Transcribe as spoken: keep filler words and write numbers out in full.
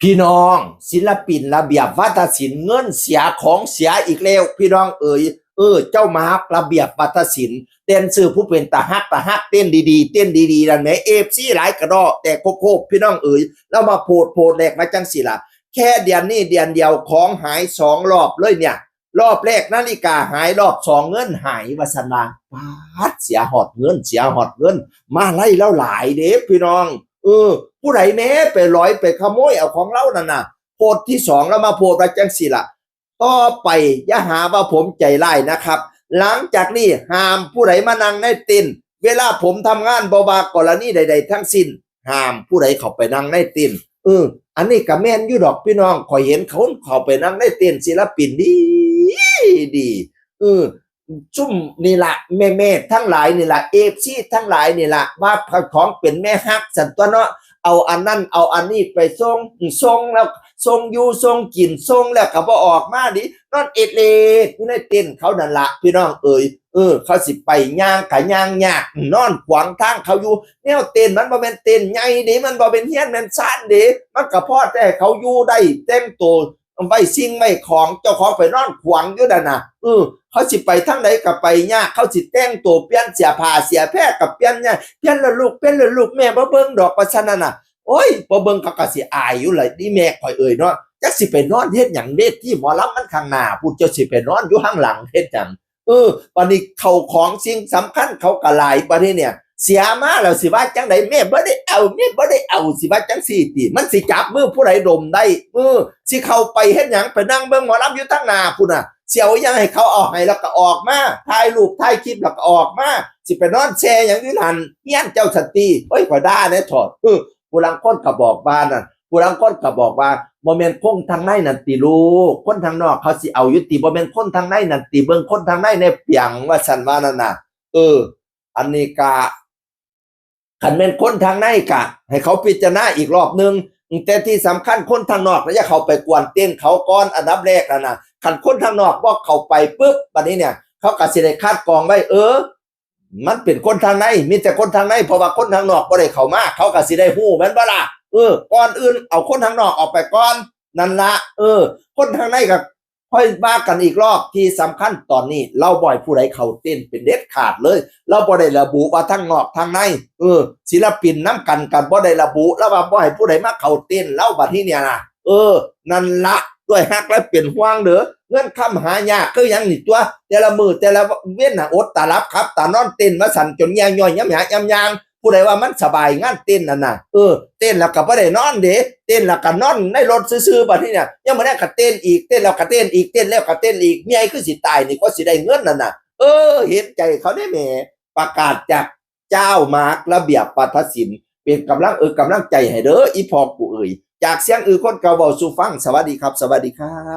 พี่น้อง ศิลปินระเบียบวาทศิลป์ เงินเสียของเสียอีกแล้ว พี่น้องเอ๋ย เออ เจ้ามาฮักระเบียบวาทศิลป์ แดนเซอร์ผู้เป็นตาฮักตาฮัก เต้นดีๆ เต้นดีๆ นั่นแหม เอฟซี หลายกระดอกแตกโคบๆ พี่น้องเอ๋ย แล้วมาโพดโพดแหลกมาจังสิล่ะ แค่เดือนนี้เดือนเดียวของหายสองรอบเลยเนี่ย รอบแรกนาฬิกาหาย รอบสองเงินหาย ว่าซั่นว่า ป๊าด เสียฮอดเงิน เสียฮอดเงิน มาลัยลาวหลายเด้พี่น้อง เออ ผู้ใดแหมไปหลอยไปขโมยเอาของลาวนั่นน่ะ โพสต์ที่สองลาวมาโพสต์ว่าจังสิล่ะ ต่อไปอย่าหาว่าผมใจร้ายนะครับ หลังจากนี้ห้ามผู้ใดมานั่งในเต็นท์ เวลาผมทำงาน บ่ว่ากรณีใดๆ ทั้งสิ้น ห้ามผู้ใดเข้าไปนั่งในเต็นท์ เออ อันนี้ก็แม่นอยู่ดอกพี่น้อง ข้อยเห็นเขาเข้าไปนั่งในเต็นท์ศิลปินดีดี เออ ซุมนี่ล่ะ แม่ๆ ทั้งหลายนี่ล่ะ เอฟซี ทั้งหลายนี่ล่ะ ว่าเจ้าของเป็นแม่ฮักซั่นตั๊วเนาะ เอาอันนั้นเอาอันนี้ไปส่ง ส่งแล้ว ส่งอยู่ส่งกิน ส่งแล้วก็บ่ออกมาดิ นอนเอดเลดอยู่ในเต็นท์เขานั่นล่ะ พี่น้องเอ๋ย เออ เขาสิไปย่างก็ย่างยาก นอนขวางทางเขาอยู่ แนวเต็นท์มันบ่แม่นเต็นท์ใหญ่เด้ มันบ่แม่นเฮือนแม่นซานเด้ มันก็พอแต่เขาอยู่ได้ แต่งตัวไว้สิ่งไว้ของ เจ้าของไปนอนขวางอยู่นั่นน่ะ เออ เขาสิไปทางใดก็ไปยาก เขาสิแต่งตัวเปลี่ยนเสื้อผ้าเสื้อแพรก็เปลี่ยนยาก เปลี่ยนแล้วลูก เปลี่ยนแล้วลูก แม่บ่เบิ่งดอก ว่าซั่นนั่นน่ะ โอ้ย บ่เบิ่งเขาก็สิอายอยู่ล่ะ นี่แม่ข่อยเอ๋ยเนาะ จักสิไปนอนเฮ็ดหยัง เวทีหมอลำมันข้างหน้าพุ้น เจ้าสิไปนอนอยู่ข้างหลังเฮ็ดหยัง เออ บัดนี้เข้าของสิ่งสำคัญเขาก็หลาย บัดนี้เนี่ย เสียมาแล้วสิว่าจังใด แม่บ่ได้เอา แม่บ่ได้เอา สิว่าจังซี่ติ มันสิจับมือผู้ใดดมได้ เออ สิเข้าไปเฮ็ดหยัง ไปนั่งเบิ่งหมอลำอยู่ทางหน้าพุ้นน่ะ สิเอาหยังให้เขาเอาให้แล้วก็ออกมา ถ่ายรูปถ่ายคลิปแล้วก็ออกมา สิไปนอนแช่หยังอยู่นั่น เฮียนเจ้าสันติ โอ้ย ข้อยด่าแน่ถอด เออ ผู้ลางคนก็บอกว่านั่น ผู้ลางคนก็บอกว่า บ่แม่นคนทางในนั่นติลูก คนทางนอกเขาสิเอาอยู่ติ บ่แม่นคนทางในนั่นติ เบิ่งคนทางในแน่เปียง ว่าซั่นว่านั่นน่ะ เออ อันนี้กะ คันแม่นคนทางในกะ ให้เขาพิจารณาอีกรอบหนึ่ง แต่ที่สำคัญคนทางนอกนะ อย่าเข้าไปกวนเต็นท์เขาก่อน อันดับแรกนั่นน่ะ คันคนทางนอกบ่เข้าไปปุ๊บ บัดนี้เนี่ย เขาก็สิได้คัดกรองไว้ เออ มันเป็นคนทางใน มีแต่คนทางใน เพราะว่าคนทางนอกบ่ได้เข้ามา เขาก็สิได้ฮู้แม่นบ่ล่ะ เออ ก่อนอื่นเอาคนทางนอกออกไปก่อน นั่นละ เออ คนทางในก็ค่อยว่ากันอีกรอบ ที่สำคัญตอนนี้ลาวบ่ให้ผู้ใดเข้าเต็นท์เป็นเด็ดขาดเลย ลาวบ่ได้ระบุว่าทางนอกทางใน เออ ศิลปินนำกันก็บ่ได้ระบุ ลาวว่าบ่ให้ผู้ใดมาเข้าเต็นท์ลาว บัดนี้เนี่ยนะ เออ นั่นละ ด้วยฮักและเป็นห่วงเด้อ เงินคำหายากคือหยังนี่ตั๊ว แต่ละมื้อแต่ละเว็นน่ะ อดตาหลับขับตานอน เต็นท์มาสั่นจนเหี่ยวย่อย ยำหยา ยำยาง ผู้ใดว่ามันสบายงานเต็นท์นั่นน่ะ เออ เต็นท์แล้วก็บ่ได้นอนเด้ เต็นท์แล้วก็นอนในรถซื่อๆ บัดนี้เนี่ย ยามมื้อแลงก็เต็นท์อีก เต็นท์แล้วก็เต็นท์อีก เต็นท์แล้วก็เต็นท์อีก เมื่อยคือสิตายนี่ กว่าสิได้เงินนั่นน่ะ เออ เห็นใจเขาแน่แหม ประกาศจากเจ้ามาร์ค ระเบียบวาทศิลป์ เป็นกำลังเอิกกำลังใจให้เด้อ อีพ่อกูเอ๋ย จากเสียงอือคนเก่าเว้าสู่ฟัง สวัสดีครับ สวัสดีครับ